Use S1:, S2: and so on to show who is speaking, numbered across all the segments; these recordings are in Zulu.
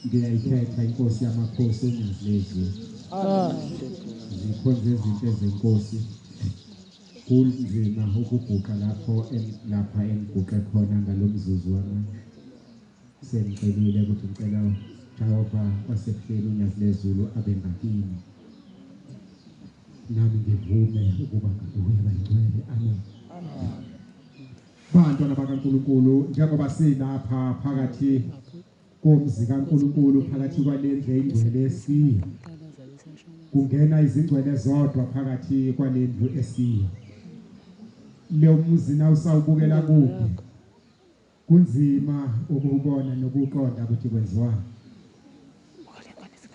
S1: Ngiyayikhetha inkosi yamakhosi uNyazi lezulu. Zikhonze izinto ezenkosi. Kunzima ukuguqa lapho lapha engiguqe khona ngalomzuzu wamanje. Sengicelile ukuthi ngicela Jehova wasebuhleni uNyazi lezulu abe ngakini. Nami ngivume ukuba ngakuye bayingcwele. Amen. Bantwana bakaNkulunkulu njengoba silapha phakathi komzi kaNkulunkulu phakathi kwalendlu engcwele esiyo kungena izingcwele zodwa phakathi kwalendlu esiyo lo muzi nawusawubukela kude Kunzima ukuwubona nokuwuqonda ukuthi kwenziwani.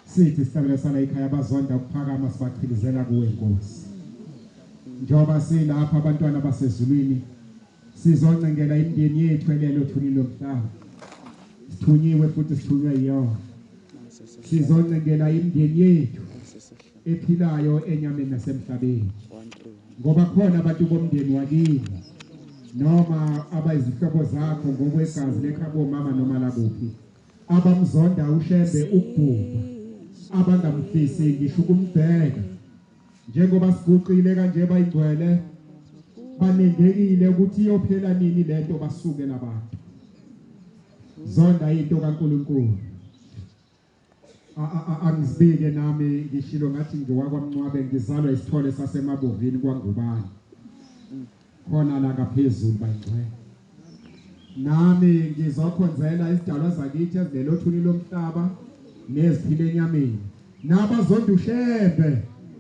S1: Sithi isihlabelo sala ekhaya bazonda ukuphakama sibachilizela kuwe Nkosi. Njengoba silapha abantwana basezulwini sizoncengela imindeni yethu elele othulini lomhlaba. Sithunyiwe futhi sithunywe yiyona. Sizoncengela imindeni yethu ephilayo enyameni nasemhlabeni. Ngoba khona abantu bomndeni wakini noma abayizihlobo zakho ngokwegazi lekhabo mama noma lakuphi abamzonda uShembe ukubhubha abangamfisi ngisho ukumbheka njengoba siguqile kanje bayingcwele banengekile ukuthi iyophela nini lento basuke labantu zonda into kaNkuluNkulu. Angizibike nami ngishilo ngathi ngiwakwaMncwabe ngizalwa isithole sasemabovini kwaNgubane khona la ngaphezulu bayingcwele nami ngizokhonzela izidalwa zakithi ezilelothuni lomhlaba neziphila enyameni nabazonda uShembe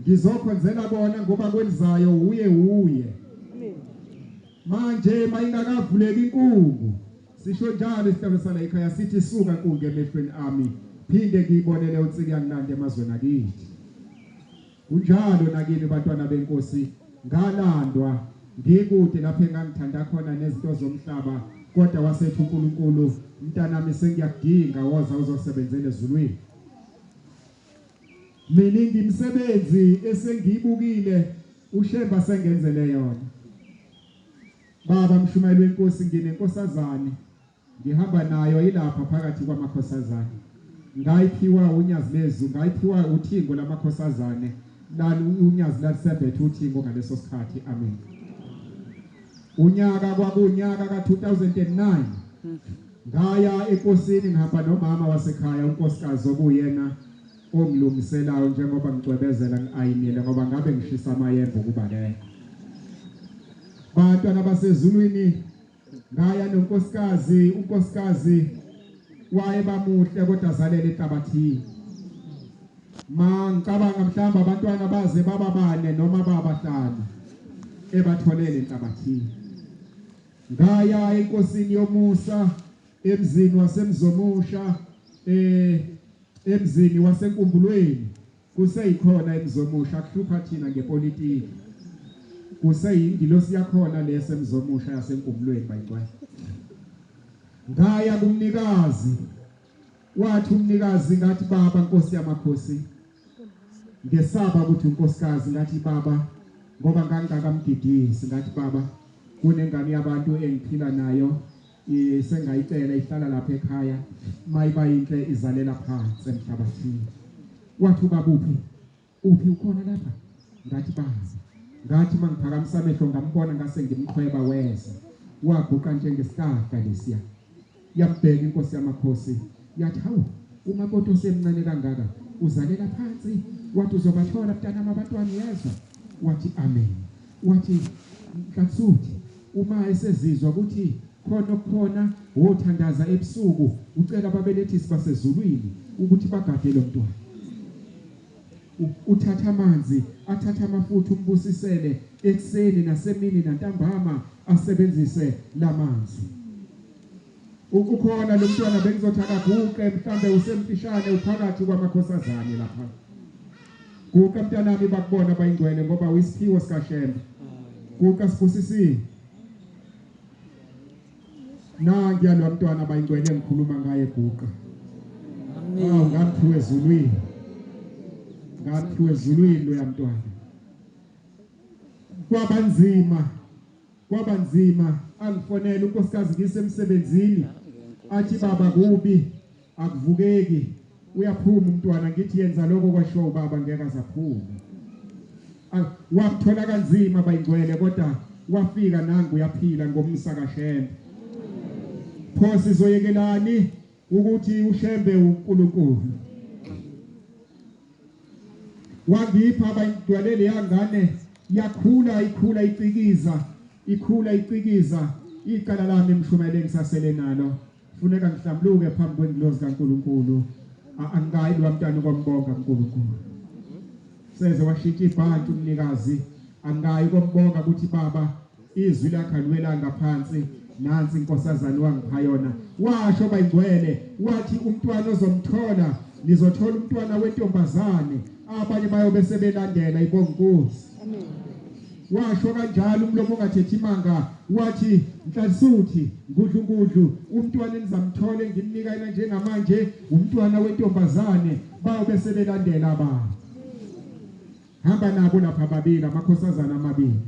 S1: ngizokhonzela bona ngoba kwelizayo uye uye manje mayingakavuleki inkungu Sisho njalo isihlalo sala ekhaya sithi suka nkungu emehlweni ami phinde ngiyibonele unsiki yangilanda emazweni akithi. Kunjalo nakimi bantwana benkosi ngalandwa ngikude lapho engangithanda khona nezinto zomhlaba kodwa wasethi uNkulunkulu mntanami sengiyakudinga woza uzosebenzela ezulwini. Miningi imisebenzi esengiyibukile uShemba sengenzele yona. Baba mshumayeli wenkosi nginenkosazane ngihamba nayo ilapha phakathi kwamakhosazane ngayiphiwa unyazi lezu ngayiphiwa uthingo lamakhosazane lali unyazi lalisembethe uthingo ngaleso sikhathi amen unyaka kwakunyaka ka-2009 ngaya enkosini ngihamba nomama wasekhaya unkosikazi okuyena ongilungiselayo njengoba ngicwebezela ngi-ayinile ngoba ngabe ngishisa amayembe ukubaleka bantwana basezulwini ngaya nonkosikazi unkosikazi wayebamuhle kodwa azalela enhlabathini ma ngicabanga mhlawumbe abantwana baze baba bane noma babahlanu ebatholele enhlabathini ngaya enkosini yomusa emzini wasemzomusha eh Emzini waseNkumbulweni kuseyikhona eMzomusha kuhlupha thina ngepolitiki. Kuseyingilosi yakhona lesi eMzomusha yaseNkumbulweni bayigcwele. Ngaya kumnikazi wathi umnikazi ngathi baba Nkosi yamakhosi ngesaba ukuthi unkosikazi ngathi baba ngoba ngangingakamgidisi ngathi baba kunengane yabantu engiphila nayo Sengayicela ihlala lapha ekhaya mayiba yinhle izalela phansi emhlabathini. Wathi ubaba uphi? Uphi ukhona lapha? Ngathi baba. Ngathi mangiphakamisa amehlo ngambona ngase ngimqhweba weza. Waguqa njengesihlahla lesiya. Yambheka inkosi yamakhosi yathi hawu umakoti osemncane kangaka uzalela phansi wathi uzobathola mntanami abantwana uyezwa wathi amen Wathi Nhlathsuthi uma esezizwa ukuthi khona okukhona wothandaza ebusuku ucela ababelethisi basezulwini ukuthi bagade lo mntwana. Uthatha amanzi, athathe amafutha umbusisele ekuseni nasemini nantambama asebenzise lamanzi. Ukhona lo mntwana bengizothi akaguqe mhlambe usemfishane uphakathi kwamakhosazane lapha. Guqa mntanami bakubona bayingcwele ngoba uyisiphiwo sikaShembe. Guqa sibusisiwe. Nangiya lo mntwana bayingcwele ngikhuluma ngaye guqa. Awu ngamphiwe ezulwini. Ngamphiwe ezulwini loya mntwana. Kwabanzima Kwaba nzima angifonele unkosikazi ngisemsebenzini athi baba kubi akuvukeki. Uyaphuma umntwana ngithi yenza lokho kwashiwo ubaba ngeke azaphume. Wamthola kanzima bayingcwele kodwa wafika nangu uyaphila ngomsa kaShembe. Pho sizoyekelani ukuthi uShembe uNkulunkulu? Wangipha abayingcwele leya ngane yakhula ikhula icikiza ikhula icikiza icala lami emshumayeleni ngisasele nalo. Funeka ngihlambuluke phambi kwengilozi kaNkulunkulu. Angikayi lowa mntana ukombonga uNkulunkulu. Seze washintsha ibhantshi umnikazi. Angikayi ukombonga ukuthi baba izwi lakhe aliwelanga phansi nansi inkosazane wangipha yona. Washo bayingcwele wathi umntwana ozomthola nizothola umntwana wentombazane abanye bayobe sebelandela ibonga inkosi.
S2: Amen.
S1: Washo kanjalo umlomo ongathethi imanga wathi Nhlansuthi ngudlungudlu umntwana enizamthola engimnika yena njengamanje umntwana wentombazane bayobe sebelandela abantu. Hamba nabo lapha babili amakhosazana amabili.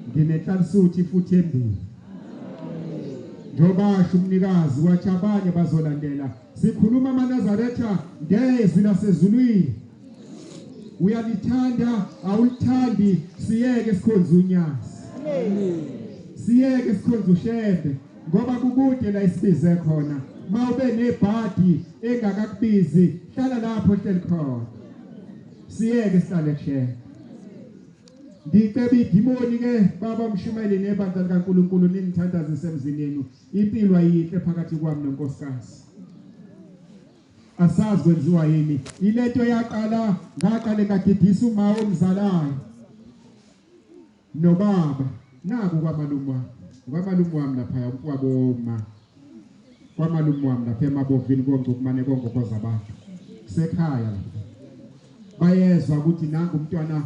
S1: Nginenhlansuthi futhi embili. Njengoba asho umnikazi wathi abanye bazolandela. Sikhuluma amaNazaretha ngezwi lasezulwini. Uyalithanda awulithandi siyeke sikhonze unyazi. Siyeke sikhonze uShembe ngoba kukude la isibize khona. Mawube nebhadi engakakubizi hlala lapho ohleli khona. Siyeke sihlale kuShembe. Ngiceba idimoni ke baba umshumayeli nebandla likaNkulunkulu ningithandazise emzini yenu. Impilo ayihle phakathi kwami nonkosikazi. Asazi kwenziwa yini. Ilento yaqala ngaqale ngagidisa uma omzalayo nobaba naku kwamalume wami kwamalume wami lapha umfowabo ma kwamalume wami lapha emabovini kongcukumane kongokoza abantu kusekhaya lapha bayezwa ukuthi nangu umntwana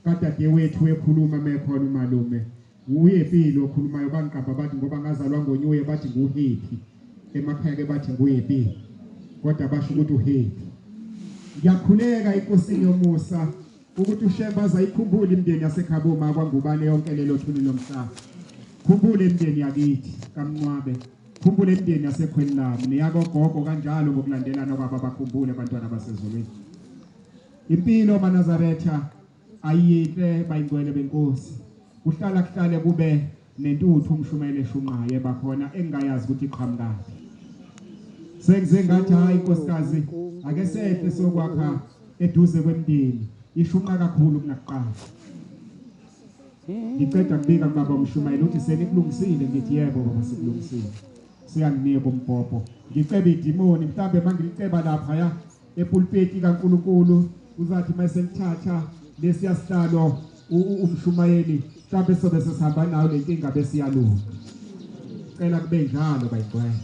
S1: kadadewethu ekhuluma mekhona umalume Nguye Pi lo okhulumayo bangiqamba bathi ngoba ngazalwa ngonyuye bathi nguHappy emakhaya ke bathi nguye Pi kodwa basho ukuthi uHappy. Ngiyakhuleka enkosini yomusa ukuthi uShembe azayikhumbule imindeni yasekhaboma kwaNgubane yonke lelo thuni lomhlaba. Khumbule imindeni yakithi kaMncwabe, khumbule imindeni yasekhweni lami neyakogogo kanjalo ngokulandelana kwabo abakhumbule abantwana basezulwini. Impilo maNazaretha Ayiyinhle bayingcwele benkosi. Kuhlala kuhlale kube nentuthu umshumayeli eshunqayo eba khona engingayazi ukuthi iqhamukaphi. Sengize ngathi hayi nkosikazi ake sehle sokwakha eduze kwemndeni ishunqa kakhulu kunakuqala. Ngiceda kubika kubaba umshumayeli uthi senikulungisile ngithi yebo baba sikulungisile. Siyanginika umbhobho. Ngiceba idimoni mhlambe mangiliceba lapha ya epulpeti kaNkulunkulu uzathi mayeselithatha lesiya sihlalo umshumayeli mhlawumbe sobe sesihamba nayo le nkinga besiyalunga. Cela kube njalo bayigcwele.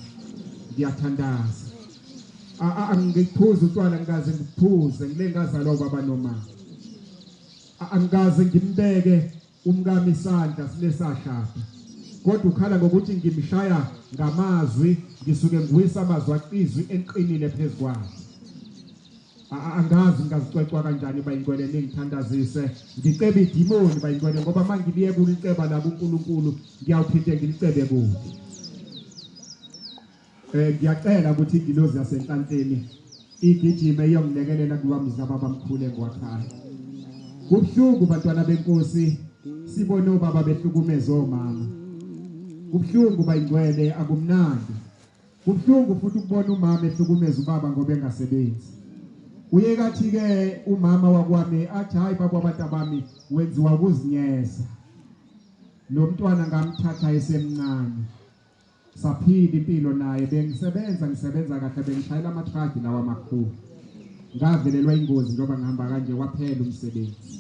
S1: Ngiyathandaza. Angiphuzi utshwala ngikaze ngiphuze ngile ngazalwa ubaba noma. Angikaze ngimbeke Umkami isandla sile sashada. Kodwa ukhala ngokuthi ngimshaya ngamazwi ngisuke ngiwisa amazwi izwi eliqinile phezu kwakhe. Angazi ngingazicwecwa kanjani bayingcwele ningithandazise ngicebe idimoni bayingcwele ngoba uma ngiliyeka uliceba la kuNkulunkulu ngiyawuphinde ngilicebe kuphi. Eh ngiyacela ukuthi ingilozi yasenhlanhleni igijime iyongilekelela kuba mzaba bamkhulu engiwakhayo. Kubuhlungu bantwana benkosi sibone obaba behlukumeza omama. Kubuhlungu bayingcwele akumnandi. Kubuhlungu futhi ukubona umama ehlukumeza ubaba ngoba engasebenzi. Uye kathi ke umama wakwami athi hayi baba abantu abami wenziwa ukuzinyeza. Lo mntwana ngamthatha esemncane. Saphila impilo naye bengisebenza ngisebenza kahle bengishayela amatraki lawa amakhulu. Ngavelelwa ingozi njengoba ngihamba kanje waphela umsebenzi.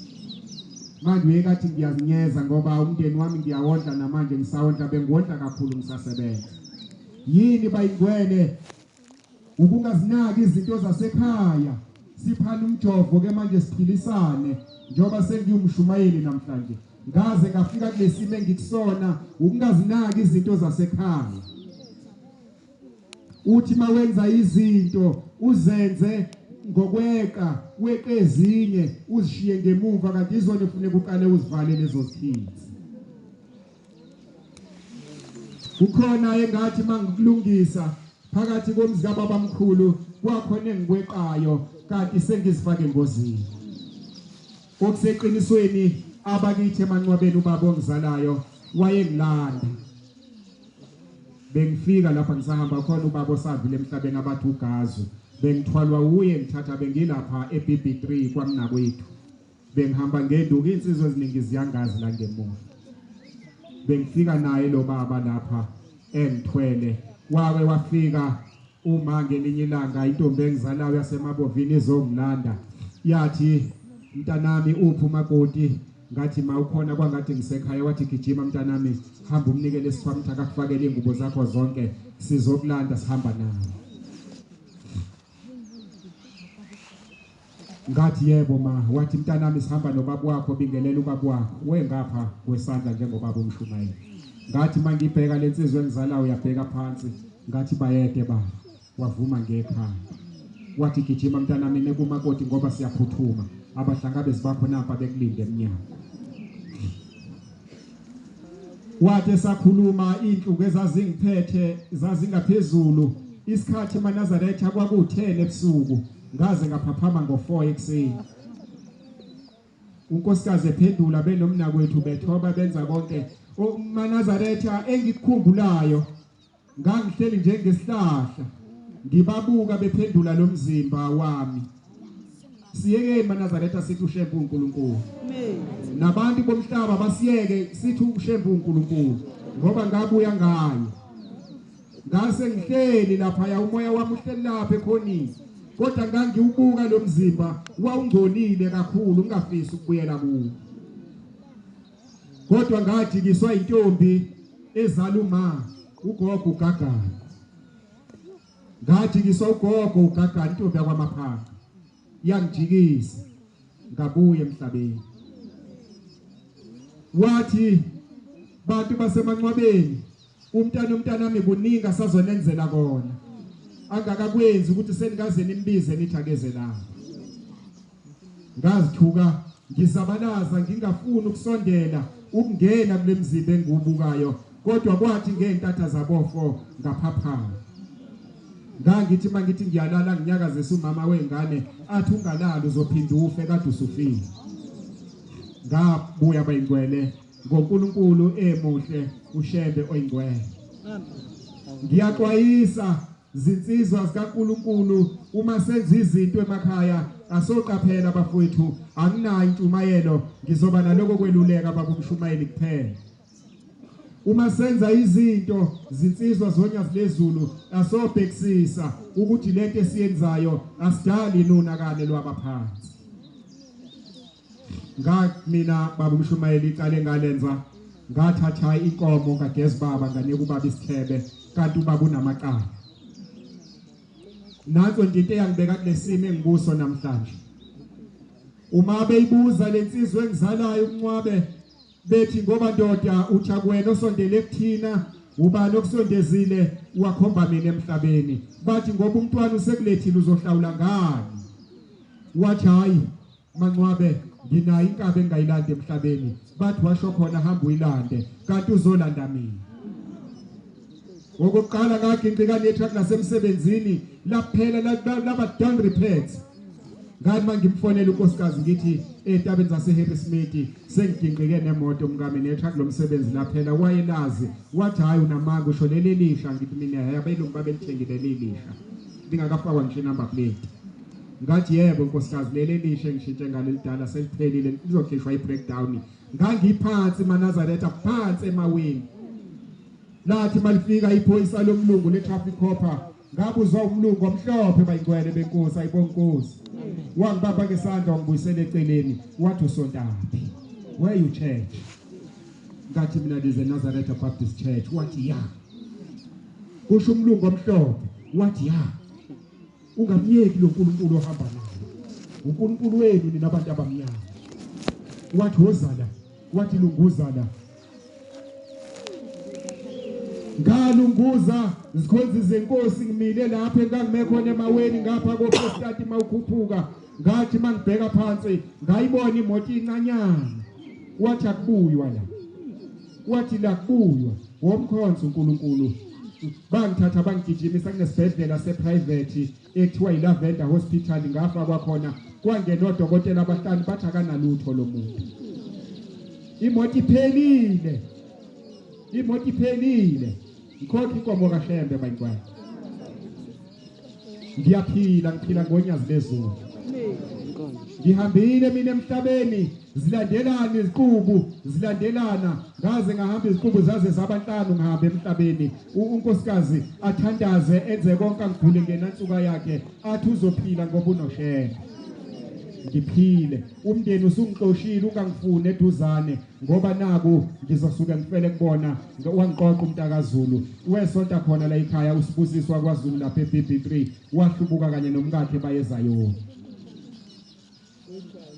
S1: Manje uyekathi ngiyazinyeza ngoba umndeni wami ngiyawondla namanje ngisawondla bengiwondla kakhulu ngisasebenza. Yini bayingcwele ukungazinaki izinto zasekhaya siphana umjovo ke manje siphilisane njengoba sengiwumshumayeli namhlanje ngaze ngafika kulesimo engikusona ukungazinaki izinto zasekhaya uthi mawenza izinto uzenze ngokweqa weqe ezinye uzishiye ngemumva kanti izona ufuneka uqale uzivale lezo zikhithi Kukhona engathi mangikulungisa Phakathi komzi kababamkhulu kwakhona engikweqayo kanti sengizifake engozini. Okuseqinisweni abakithi emanqwabeni ubaba ongizalayo wayengilanda. Bengifika lapha ngisahamba khona ubaba osadlule emhlabeni abathi uGazu. Bengithwalwa wuye ngithatha bengilapha eBB3 kwamnakwethu. Bengihamba ngenduku insizwa eziningi ziyangazi la ngemuva. Bengifika naye lo baba lapha engithwele. Wake wafika uma ngelinye ilanga intombi engizalayo yasemabovini izongilanda. Yathi mntanami uphi umakoti? Ngathi ma ukhona kwangathi ngisekhaya wathi gijima mntanami hamba umnikele isikhwama ukuthi akakufakele ingubo zakho zonke sizokulanda sihamba nawe. Ngathi yebo ma, wathi mntanami sihamba nobaba wakho bingelela ubaba wakho wengapha kwesandla njengobaba umshumayeli. Ngathi mangibheka lensizwa engizalayo uyabheka phansi, ngathi bayede baba, wavuma ngekhanda. Wathi gijima mntanami nekumakoti ngoba siyaphuthuma, abahlangabezi bakho nampa bekulinde emnyango. Wathi esakhuluma inhluku ezazingiphethe zazingaphezulu isikhathi emaNazaretha kwakuthene ebusuku ngaze ngaphaphama ngo-4 ekuseni unkosikazi ephendula benomnakwethu bethoba benza konke uManazaretha engikukhumbulayo Ngangihleli njengesihlahla ngibabuka bephendula lo mzimba wami. Siyekeni maNazaretha sithi uShembe uNkulunkulu. Nabantu bomhlaba basiyeke sithi uShembe uNkulunkulu ngoba ngabuya ngaye. Ngase ngihleli lapha ya umoya wami uhleli lapha ekhonini. Kodwa ngangiwubuka lo mzimba wawungcolile kakhulu ngingafisi ukubuyela kuwo. Kodwa ngajikiswa intombi ezala uma ugogo ugagana. Ngajikiswa ugogo ugagana intombi yakwaMaphanga. Yangijikisa ngabuya emhlabeni. Wathi bantu basemanqwabeni umntana umntanami kuningi asazonenzela kona angakakwenzi ukuthi senikaze nimbize nithi akeze lapha. Ngazithuka ngizabalaza ngingafuni ukusondela ukungena kule mzimba engiwubukayo kodwa kwathi ngey'ntatha zabofo ngaphaphama. Ngangithi uma ngithi ngiyalala nginyakazise umama wey'ngane athi ungalali uzophinda ufe kade usufile. Ngabuya bayingcwele ngoNkulunkulu emuhle uShembe oyingcwele. Ngiyaxwayisa Zinsizwa zikaNkulunkulu uma senza izinto emakhaya asoqaphela bafowethu anginayo intshumayelo ngizoba naloko kweluleka babumshumayeli kuphela uma senza izinto zinsizwa zonyazi lezulu asobhekisisa ukuthi lento esiyenzayo asidali nonakale lwabaphansi Nga mina baba umshumayeli icala engalenza ngathatha inkomo ngageza ubaba nganika ubaba isithebe kanti ubaba unamacala. Nanso nje into eyangibeka kulesimo engikuso namhlanje. Uma beyibuza lensizwa engizalayo umncwabe bethi ngoba ndoda uthi akuwena osondele kuthina ubani okusondezile wakhomba mina emhlabeni bathi ngoba umntwana usekulethile uzohlawula ngani wathi hayi Mancwabe nginayo inkabi engingayilanda emhlabeni bathi washo khona hamba uyilande kanti uzolanda mina Okokuqala ngaginqika netruck nasemsebenzini laphela laba down repairs ngathi mangimfonela unkosikazi ngithi ezintabeni zaseHarrismith sengiginqike nemoto mkami netruck lomsebenzi laphela wayelazi wathi hayi unamanga usho leli lisha ngithi mina hayi abelungu babelithengile lilisha lingakafakwa ngisho inumber plate Ngathi yebo nkosikazi leli elisha engishintshe ngalo elidala seliphelile lizokhishwa i-breakdown. Ngangiphansi maNazaretha phansi emaweni. Lathi malifika iphoyisa lomlungu le-traffic copper ngabuzwa umlungu omhlophe bayingcwele benkosi ayibonkosi. Wangibamba ngesandla wangibuyisela eceleni wathi usontaphi. Where you church? Ngathi mina there's a Nazareth Baptist Church. Wathi ya. Kusho umlungu omhlophe wathi ya. Ungamyeki lo nkulunkulu ohamba naye. UNkulunkulu wenu nina abantu abamnyama. Wathi wozala, wathi lunguza la. Ngalunguza zikhonzi zenkosi ngimile lapha engangime khona emaweni ngapha koPostati mawukhuphuka ngathi mangibheka phansi ngayibona imoto incanyana wathi akubuywa la wathi la kubuywa womkhonzo uNkulunkulu. Bangithatha bangigijimisa kunesibhedlela seprivate ekuthiwa yiLavender Hospital, ngafakwa khona, kwangena odokotela abahlanu bathi akanalutho lo muntu. Imoto iphelile, imoto iphelile. Ngikhokha inkomo kaShembe bayingwane. Ngiyaphila, ngiphila ngonyazi lezulu. Ngihambile mina emhlabeni, zilandelana iziqubu, zilandelana, ngaze ngahamba iziqubu zaze zaba nhlanu ngihamba emhlabeni. Unkosikazi athandaze enze konke angigule ngenansuka yakhe, athi uzophila ngoba unoShembe. Ngiphile, umndeni usungixoshile ungangifuni eduzane ngoba naku ngizosuke ngifele kubona. Wangiqoqa umntakaZulu wesonta khona la ekhaya uSibusiswa kwaZulu lapha eBB3, wahlubuka kanye nomkakhe bayezayoni.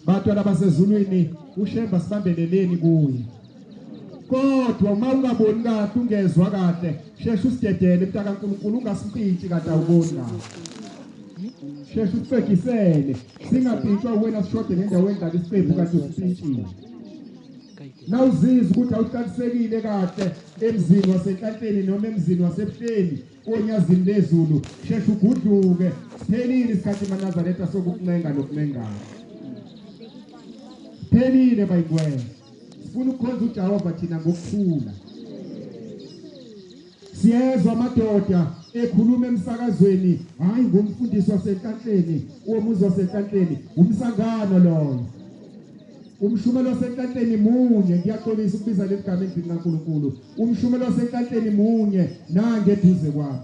S1: Bantwana basezulwini, uShemba sibambeleleni kuye. Kodwa uma ungaboni kahle, ungezwa kahle, sheshe usidedele mntaka kaNkulunkulu, ungasimpintshi kanti awuboni kahle. Sheshe usixegisele, singapintshwa uwena sishode ngendawo endlala isiqephu kanti usimpintshile. Nawuzizwa ukuthi awuhlalisekile kahle emzini waseNhlanhleni noma emzini waseBuhleni onyazini lezulu, sheshe ugudluke. Siphelile isikhathi maNazaretha sokukuncenga nokuncengana. Siphelile bayingwele. Sifuna ukukhonza uJehova thina ngokuthula. Siyezwa amadoda ekhuluma emsakazweni, hayi ngumfundisi waseNhlanhleni, womuzi waseNhlanhleni, umsangano loyo. Umshumelo waseNhlanhleni munye, ngiyaxolisa ukubiza leli gama endlini kaNkulunkulu. Umshumelo waseNhlanhleni munye, nange eduze kwami.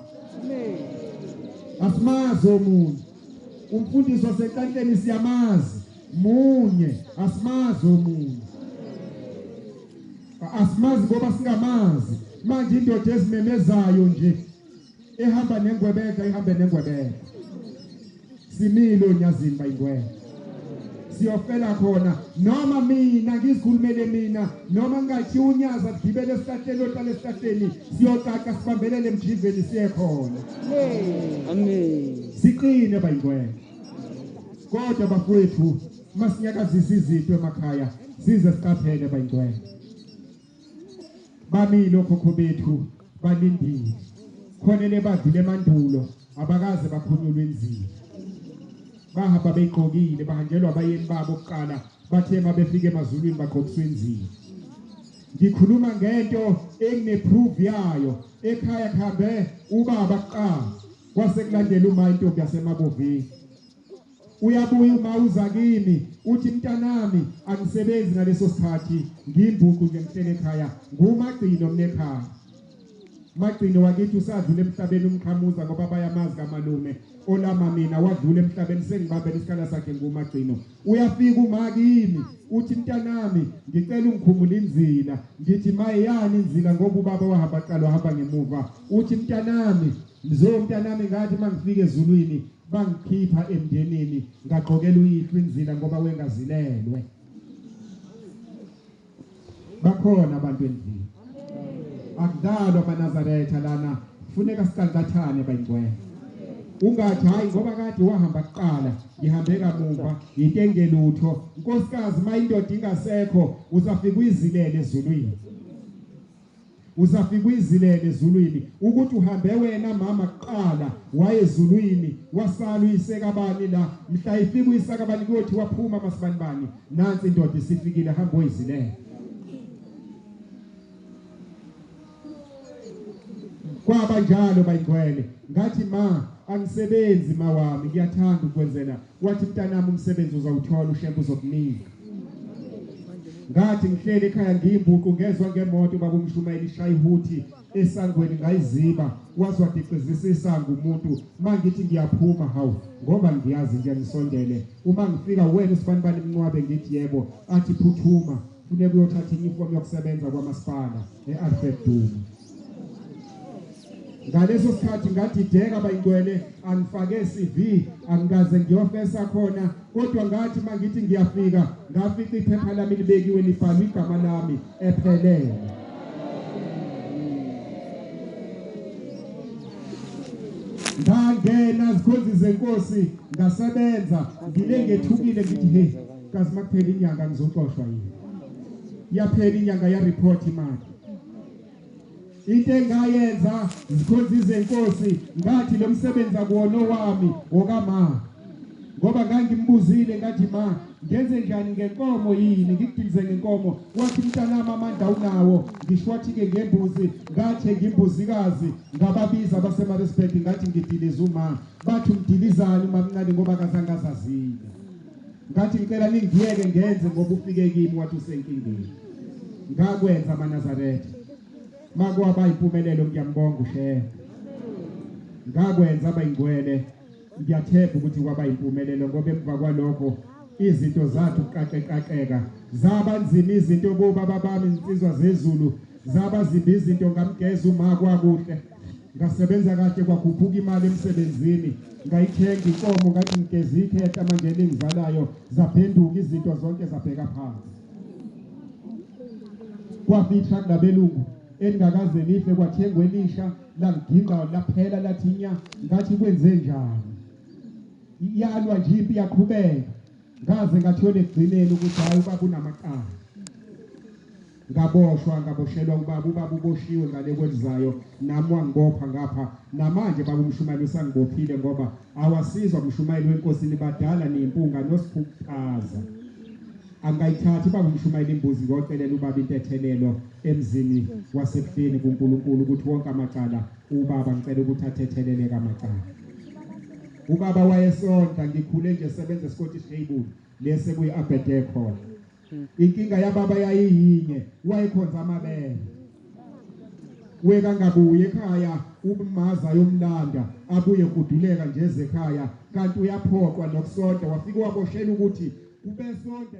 S1: Asimazi omunye. Umfundisi waseNhlanhleni siyamazi, munye, asimazi omunye. Asimazi ngoba singamazi. Manje indoda ezimemezayo nje ehamba nengwebeka, ihambe nengwebeka. Simile onyazini bayingwele. Siyofela khona noma mina ngizikhulumele mina noma ngathi unyaza kugibele esihlahleni ohlala esihlahleni, siyocaca sibambelele emjiveni siye khona.
S2: Amen.
S1: Siqine bayingwele. Kodwa bafowethu, masinyakazisa izinto emakhaya size siqaphele bayingcwele. Bamile okhokho bethu, balindile. Khona lebadlule emandulo abakaze bakhunyulwe inzila. Bahamba beyigqokile, bahanjelwa abayeni babo kuqala, bathe mabefika emazulwini bagqokiswa inzila. Ngikhuluma ngento engineproof yayo. Ekhaya kuhambe ubaba kuqala, kwase kulandela uma intombi yaseMabovini. Uyabuya uma uza kimi uthi mntanami angisebenzi ngaleso sikhathi, ngimbuqu nje ngihlele ekhaya, ngumagcino mina ekhaya. Magcino wakithi usadlula emhlabeni umqhamuza ngoba bayamazi kamalume olama mina, wadlula emhlabeni sengibambela isikhala sakhe ngumagcino. Uyafika uma kimi uthi mntanami ngicela ungikhumule inzila. Ngithi mayani inzila ngoba ubaba wahamba qala wahamba ngemuva. Uthi mntanami mzo mntanami, ngathi mangifika ezulwini bangikhipha emndenini ngagqokela uyihlo inzila ngoba wengazilelwe. Bakhona abantu endlini, akudlalwa amaNazaretha lana, kufuneka sicancathane bayingcwele. Ungathi hayi ngoba kade wahamba kuqala ngihambe kamuva, into engelutho. Nkosikazi, uma indoda ingasekho usafika uyizilele ezulwini, usafika uyizilele ezulwini ukuthi uhambe wena mama kuqala waye ezulwini, wasala uyisekabani la. Mhla ifika uyisakabani kuyothi waphuma masibanibani, nansi indoda isifikile, hamba uyizilela. Kwaba njalo bayingcwele. Ngathi ma angisebenzi ma wami, ngiyathanda ukwenzela. Wathi mntanami umsebenzi uzawuthola, uShembe uzokunika. Ngathi ngihleli ekhaya ngiyimbuqu, ngezwa ngemoto baba umshumayeli ishaya ihuthi esangweni, ngayiziba, waze wagicizisa isango umuntu. Mangithi ngiyaphuma, hawu ngoba ngiyazi nje ngisondele, uma ngifika wena usibanibani Mncwabe, ngithi yebo. Athi phuthuma, funeka uyothatha inyufomu yokusebenza kwamasipala e-Alfred Duma. Ngaleso sikhathi ngadideka bayingcwele, angifake CV, angikaze ngiyofesa khona, kodwa ngathi mangithi ngiyafika ngafica iphepha lami libekiwe libhalwe igama lami ephelele. Ngangena zikhonzi zenkosi, ngasebenza ngile ngethukile, ngithi hey kazi makuphela inyanga ngizoxoshwa yini. Yaphela inyanga ya report imali. Into engayenza zikhonzi zenkosi ngathi lo msebenzi akuwona owami wokama ngoba ngangimbuzile ngathi ma ngenze njani ngenkomo yini ngikudilize ngenkomo wathi mntanami amandla unawo ngisho wathi-ke ngembuzi ngathenga imbuzikazi ngababiza abaseMaritzburg ngathi ngidiliza uma bathi umdilizani umamncane ngoba akazange azazile ngathi ngicela ningiyeke ngenze ngoba ufike kimi wathi usenkingeni ngakwenza amaNazaretha makwaba impumelelo ngiyambonga ushehe ngakwenza abayingcwele ngiyathemba ukuthi kwaba impumelelo ngoba emva kwalokho izinto zathi ukuqaqeqaqeka zaba nzima izinto bobaba bami insizwa zezulu zaba zimbi izinto ngamgeza uma kwakuhle ngasebenza kahle kwakhuphuka imali emsebenzini ngayithenga inkomo ngathi ngigeza ikhehla manje lingizalayo zaphenduka izinto zonke zabheka phansi kwafika kulabelungu elingakaze life kwathengwa elisha langigingqa laphela lathi nya ngathi kwenze njani iyalwa nje impi yaqhubeka ngaze ngathola ekugcineni ukuthi hayi ubaba unamacala ngaboshwa ngaboshelwa ubaba ubaba uboshiwe ngale kwelizayo nami wangibopha ngapha namanje baba umshumayeli usangibophile ngoba awasizwa mshumayeli wenkosini badala niyimpunga nosikhuthaza angayithathi baba umshumayeli imbuzi ngocelela ubaba intethelelo emzini wasebuhleni kuNkulunkulu ukuthi wonke amacala ubaba ngicela ukuthi athetheleleke amacala ubaba wayesonta ngikhule nje sebenza eScottish Cable lese kuyi Aberdare khona Inkinga yababa yayiyinye, wayekhonza amabele. Wekangabuyi ekhaya umaza yomlanda abuye kuduleka nje ezekhaya kanti uyaphoqwa nokusonta wafike waboshela ukuthi ubesonta.